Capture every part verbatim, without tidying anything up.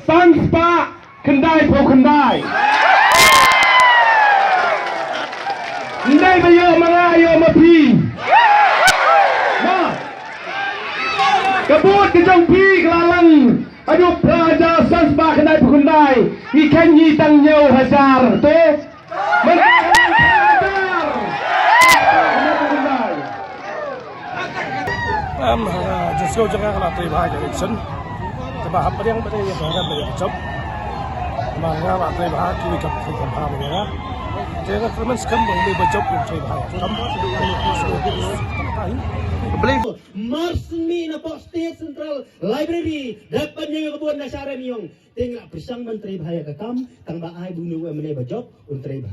San spah khyndai phew khyndai. Ndai ba ïoh ma nga ïoh ma phi. Ma. Ka vote ka jong phi ka la lang haduh phra hajar san spah khyndai phew khyndai. Ngi khein ngi tang hynñiew hajar te. Mynta ka lang phra hajar. Em, eh, jingsngew jong nga ka la trei bha ïa election. Te ba hap pdiang ba dei ïa ka ba ïa ka jop. Namar nga la trei bha kiwei kam kam bha ba ïa nga. Te nga kyrmen skhem ba ïa ba jop ïa trei bha ïa kam. Blei. Mar syn mih na pok State Central Library, dap ban ïa ka bun na Sharem Yong. Te nga pyrshang ban trei bha ïa ka kam, tang ba ai bu ne u M N A ba jop un trei bha.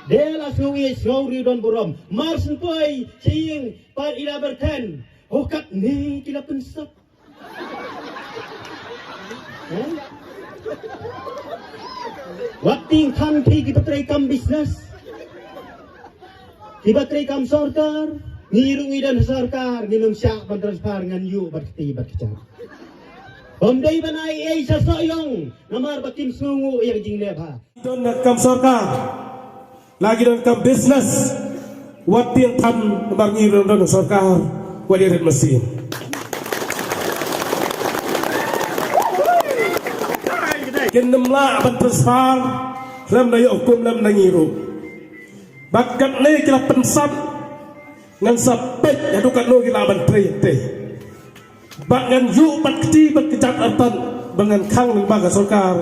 Dei la sngew ïeit sngew ri don burom. Mar syn poi sha ïing pat ïa la byrthen. Ho katne ki la pynsap. Eh? Wat tieng than phi kiba trei kam business. Kiba trei kam sorkar, ngi ruh ngi don ha sorkar, ngin ym shah ban transfer ngan ïuh bad kti bad kjat. Ym dei ban ai ei sha Sohiong, namar ba kim sngewnguh ïa ka jingleh bha. Don ha kam sorkar, la ki don kam business, wat tieng than namar ngi don, don ha sorkar, wat ïa rit masin. Kin ym lah ban transfer, lem na ïoh hukum lem na ngi ruh. Bad katne ki la pynsap, ngan sa peit haduh katno ki lah ban trei te. Bad ngan ïuh bad kti bad kjat artat ba ngan khang lyngba ka sorkar.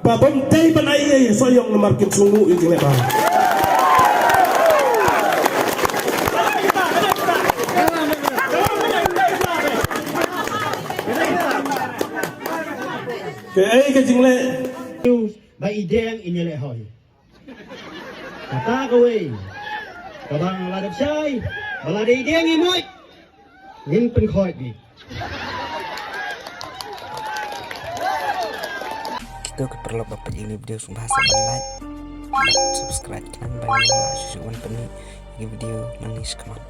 Ba bym dei ban ai ei Sohiong namar kim sngewnguh ïa ka jingleh bha. Kaei ka jingleh. Ba i deng i ïaleh hoi. Kata kawei. Kaba nga la dep shai, ba la dei deng i muid, ngin pynkhoit ngi. Kito ki paralok ba peit ïa kine ki video sngewbha sa ban like, subscribe khnang ba ngin ïa shu shu wan pynmih ïa ki video nangne shakhmat.